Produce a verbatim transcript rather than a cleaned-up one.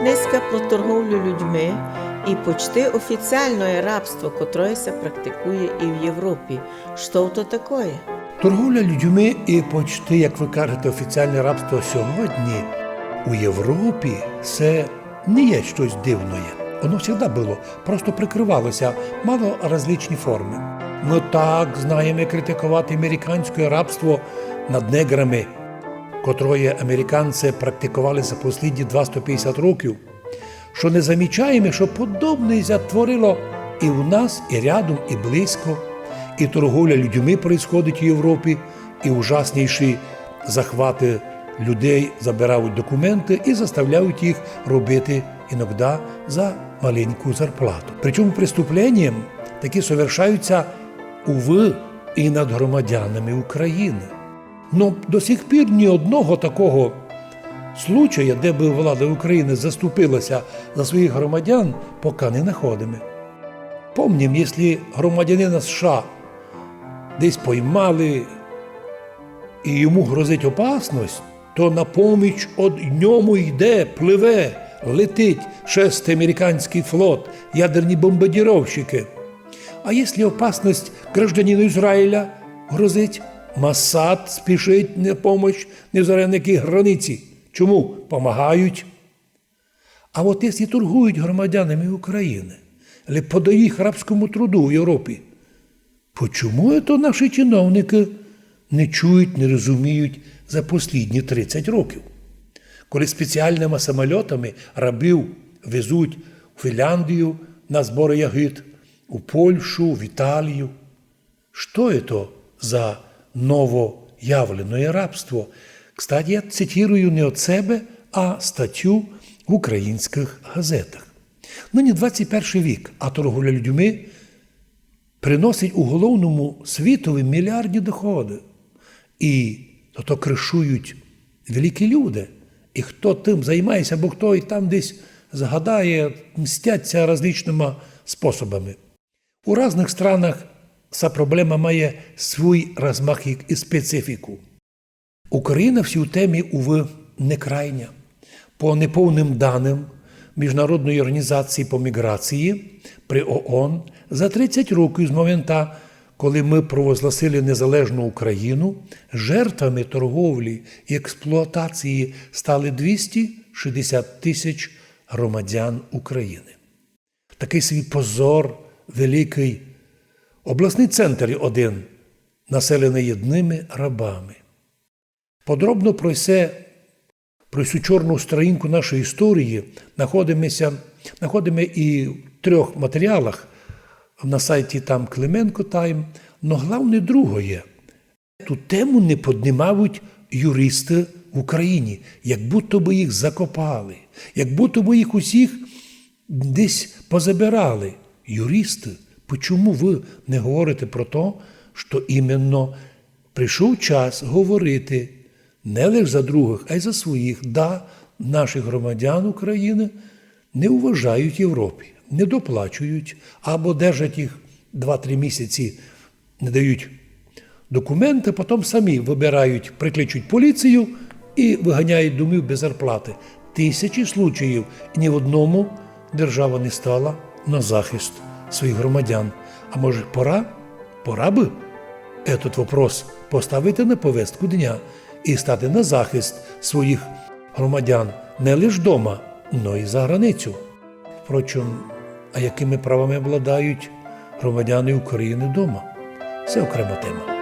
Днеска про торговлю людьми і почти офіціалноє рабство, котроє ся практикує і в Європі. Што то такоє? Торговля людьми і почти, як вы кажете, офіціалне рабство сьогодні у Європі, се не є штось дивноє. Оно всегда было, просто прикрывало ся, мало различні формы. Мы так знаєме критиковати американськоє рабство над неграми, котроє американці практиковали за послідні двасто пятдесят років, што не замічаєме, што подобне ся творило і у нас, і рядом, і близько, і торговля людьми происходить у Європі, і ужасніші захваты людей, забирають документы і заставляють їх робити іногда за маленьку зарплату. Причому преступлення такі совершаються, увы, і над громадянами України. Но до сих пір ні одного такого случая, де бы влада України заступила ся за своїх громадян, пока не находиме. Помним, якщо громадянина США десь поймали і йому грозить опасность, то на поміч од ньому йде, пливе, летить шестый американськый флот, ядерні бомбардировщики. А якщо опасность гражданину Ізраїля грозить, Масад спішить на помощь на ізраїльській границі. Чому? Помагають. А от якщо торгують громадянами України, або подають їх рабському труду в Європі, почому то наші чиновники не чують, не розуміють за послідні тридцять років? Коли спеціальними самольотами рабів везуть у Фінляндію на збори ягід, у Польщу, в Італію. Што є то за новоявленоє рабство? Кстати, я цитірую не од себе, а статтю в українськых газетах. Нині двадцять першый вік, а торговля людьми приносить уголовному світови міліардні доходы. І то, то кришують великі люди. І хто тым займає ся, бо хто і там десь згадає, мстять ся различныма способами. У разных странах ся проблема має свій розмах і, і специфіку. Україна в сій темі, увы, не крайня. По неповным даным Міжнародної організації по міграції при ООН, за тридцять років з момента, коли мы провозгласили незалежну Україну, жертвами торговлі і експлуатації стали двісті шістдесят тисяч громадян України. Такый свій позор великый. Обласный центр один, населеный єдными рабами. Подробно про се, про сю чорну сторінку нашої історії находиме ся, находиме і в трьох матеріалах на сайті там Клименко Тайм, но главне другоє. Ту тему не поднимають юристы в Україні, як будто бы їх закопали, як будто бы їх усіх десь позабирали. Юристы, почому вы не говорите про то, што іменно прийшов час говорити не лише за другых, а й за своїх? Да, наших громадян України не уважають в Європі, не доплачують або держать їх два-три місяці, не дають документы, потім самі вибирають, прикличуть поліцію і виганяють домів без зарплаты. Тисячі случаїв, і ні в одному держава не стала на захист своїх громадян. А може, пора, пора бы этот вопрос поставити на повестку дня і стати на захист своїх громадян не лиш дома, но й за границю. Впрочем, а якыми правами обладають громадяни України дома? Се окрема тема.